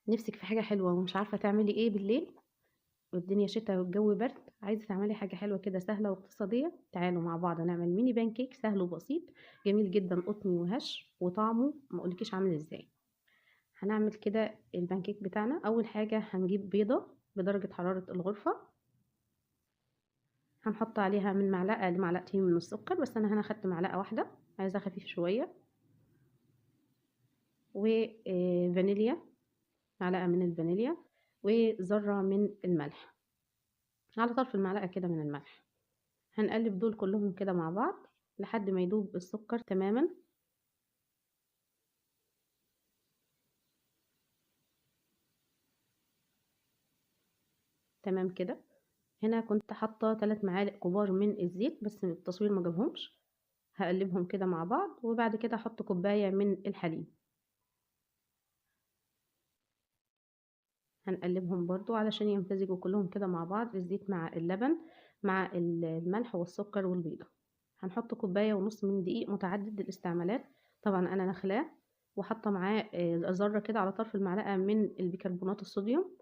نفسِك في حاجة حلوة ومش عارفة تعملي إيه بالليل، والدنيا شتا والجو برد، عايزة تعملي حاجة حلوة كده سهلة واقتصادية؟ تعالوا مع بعض نعمل mini pancake سهل وبسيط، جميل جدًا، قطني وهش وطعمه ما أقولكيش عامل إزاي. هنعمل كده البانكيك بتاعنا. أول حاجة هنجيب بيضة بدرجة حرارة الغرفة، هنحط عليها من معلقة لمعلقتين من السكر، بس أنا هنا خدت معلقة واحدة، عايزاها خفيف شوية، وفانيليا، معلقة من الفانيليا، وذرة من الملح، على طرف المعلقة كده من الملح. هنقلب دول كلهم كده مع بعض لحد ما يدوب السكر تماما. تمام كده. هنا كنت حاطة 3 معالق كبار من الزيت، بس التصوير ما جابهمش. هقلبهم كده مع بعض، وبعد كده احط كوباية من الحليب. هنقلبهم برضو علشان يمتزجوا كلهم كده مع بعض، الزيت مع اللبن مع الملح والسكر والبيضة. هنحط كوباية ونص من دقيق متعدد الاستعمالات، طبعا انا نخلاه، وحاطة معاه ذرة كده على طرف المعلقة من البيكربونات الصوديوم،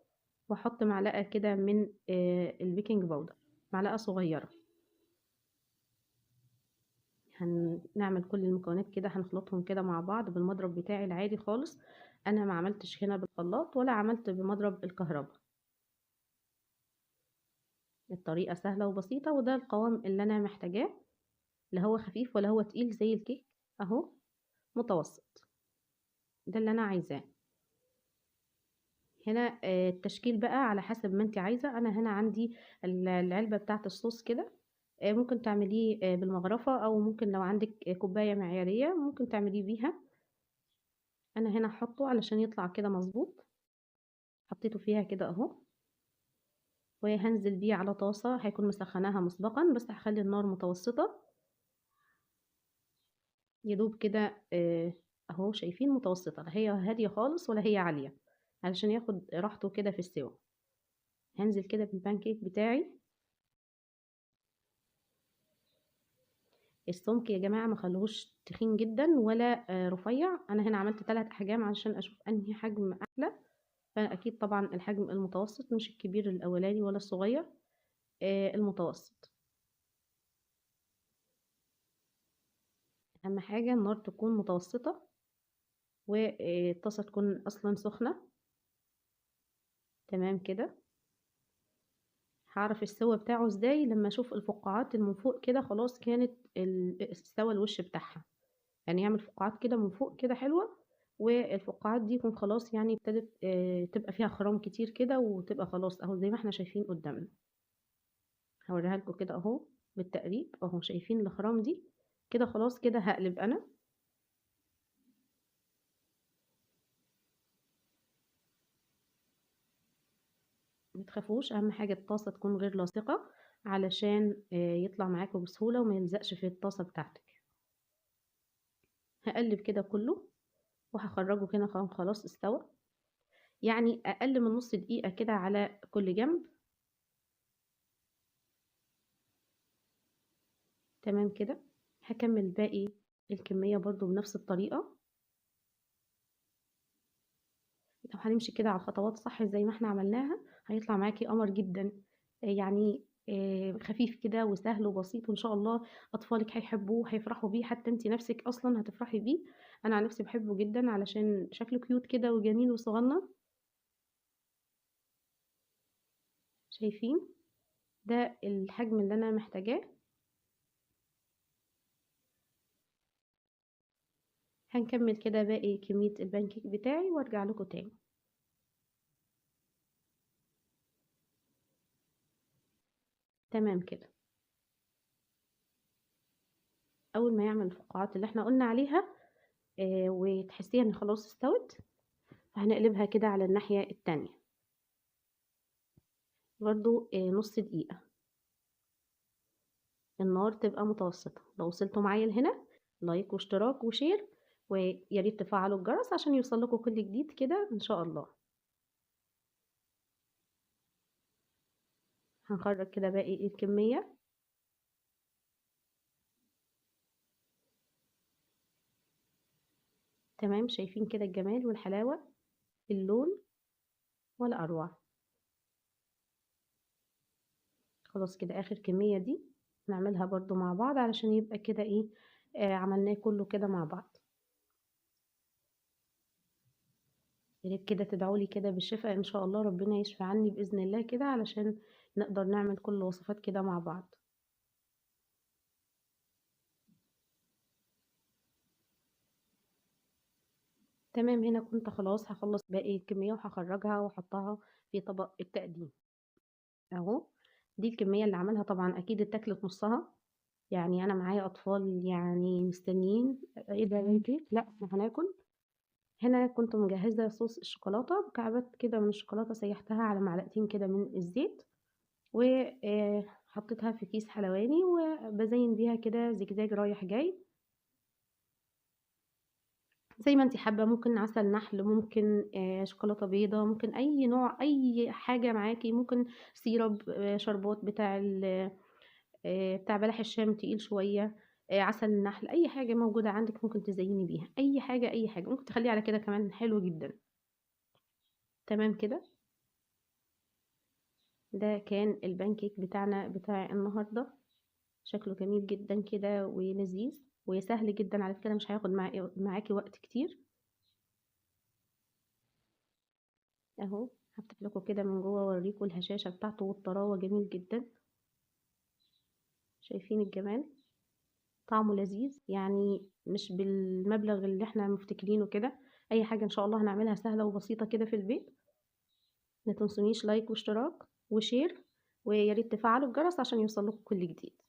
واحط معلقة كده من البيكنج باودر، معلقة صغيرة. هنعمل كل المكونات كده، هنخلطهم كده مع بعض بالمضرب بتاعي العادي خالص. انا ما عملتش هنا بالخلاط ولا عملت بمضرب الكهرباء. الطريقة سهلة وبسيطة، وده القوام اللي انا محتاجاه، لا هو خفيف ولا هو تقيل زي الكيك، اهو متوسط، ده اللي انا عايزاه. هنا التشكيل بقى على حسب ما انت عايزة. انا هنا عندي العلبة بتاعة الصوص كده، ممكن تعمليه بالمغرفة، او ممكن لو عندك كوباية معيارية ممكن تعمليه بيها. انا هنا هحطه علشان يطلع كده مظبوط، حطيته فيها كده اهو، وهنزل بيه على طاسة هيكون مسخناها مسبقا، بس هخلي النار متوسطة يدوب كده، اهو شايفين متوسطة، لا هي هادية خالص ولا هي عالية، علشان ياخد راحته كده في السوا. هنزل كده بالبانكيك بتاعي. السمك يا جماعة ما خلوهوش تخين جدا ولا رفيع. انا هنا عملت 3 احجام علشان اشوف انهي حجم احلى، فاكيد طبعا الحجم المتوسط، مش الكبير الاولاني ولا الصغير، المتوسط. اهم حاجة النار تكون متوسطة، والطاسة تكون اصلا سخنة. تمام كده. هعرف السوا بتاعه ازاي؟ لما اشوف الفقاعات اللي من فوق كده خلاص كانت استوى الوش بتاعها، يعني يعمل فقاعات كده من فوق كده حلوة، والفقاعات دي يكون خلاص ابتدت تبقى فيها خرام كتير كده، وتبقى خلاص اهو زي ما احنا شايفين قدامنا. هوريها لكم كده اهو بالتقريب، اهو شايفين الخرام دي كده خلاص. كده هقلب انا. ما تخافوش، اهم حاجة الطاسة تكون غير لاصقة علشان يطلع معاكم بسهولة وما يلزقش في الطاسة بتاعتك. هقلب كده كله وهخرجه كده، خلاص استوى، يعني اقل من نص دقيقة كده على كل جنب. تمام كده. هكمل باقي الكمية برضو بنفس الطريقة. لو هنمشي كده على الخطوات صح زي ما احنا عملناها هيطلع معاكي قمر جدا، خفيف كده وسهل وبسيط، وان شاء الله اطفالك هيحبوه وهيفرحوا بيه، حتى انت نفسك اصلا هتفرحي بيه. انا عن نفسي بحبه جدا علشان شكله كيوت كده وجميل وصغنن. شايفين ده الحجم اللي انا محتاجاه. هنكمل كده باقي كمية البانكيك بتاعي وارجع لكم تاني. تمام كده. اول ما يعمل الفقاعات اللي احنا قلنا عليها، وتحسيها ان خلاص استوت، فهنقلبها كده على الناحية التانية برضو، نص دقيقة، النار تبقى متوسطة. لو وصلتوا معايا لهنا like واشتراك و share، ويا ريت تفعلوا الجرس عشان يوصل لكم كل جديد كده ان شاء الله. هنخرج كده باقي الكمية. تمام، شايفين كده الجمال والحلاوة، اللون. ولا أروع. خلاص كده آخر كمية دي نعملها برضو مع بعض علشان يبقى كده إيه، عملناه كله كده مع بعض. يا ريت كده تدعولي كده بالشفاء إن شاء الله، ربنا يشفي عني بإذن الله كده، علشان نقدر نعمل كل الوصفات كده مع بعض. تمام، هنا كنت خلاص هخلص باقي الكمية وهخرجها واحطها في طبق التقديم اهو. دي الكمية اللي عملها، طبعا اكيد اتاكلت نصها، يعني انا معايا اطفال يعني مستنيين ايه ده بانكيك، لا احنا هناكل. هنا كنت مجهزة صوص الشوكولاتة، مكعبات كده من الشوكولاتة سيحتها على معلقتين كده من الزيت، وحطيتها في كيس حلواني وبزين بيها كده زجزاج رايح جاي زي ما انت حابة. ممكن عسل نحل، ممكن شوكولاتة بيضة، ممكن اي نوع، اي حاجة معاكي، ممكن syrup، شربات بتاع بلح الشام تقيل شوية، عسل النحل، اي حاجة موجودة عندك ممكن تزيني بيها، اي حاجة، اي حاجة ممكن تخليه على كده كمان حلو جدا. تمام كده، ده كان البانكيك بتاعنا بتاع النهاردة، شكله جميل جدا كده ولذيذ وسهل جدا على فكرة، مش هياخد معاكي وقت كتير. اهو هفتح لكم كده من جوه واوريكم الهشاشة بتاعته والطراوة، جميل جدا. شايفين الجمال؟ طعمه لذيذ، يعني مش بالمبلغ اللي احنا مفتكرينه كده. اي حاجة ان شاء الله هنعملها سهلة وبسيطة كده في البيت. ما تنسونيش like واشتراك و share، ويا ريت تفعلوا الجرس عشان يوصل لكم كل جديد.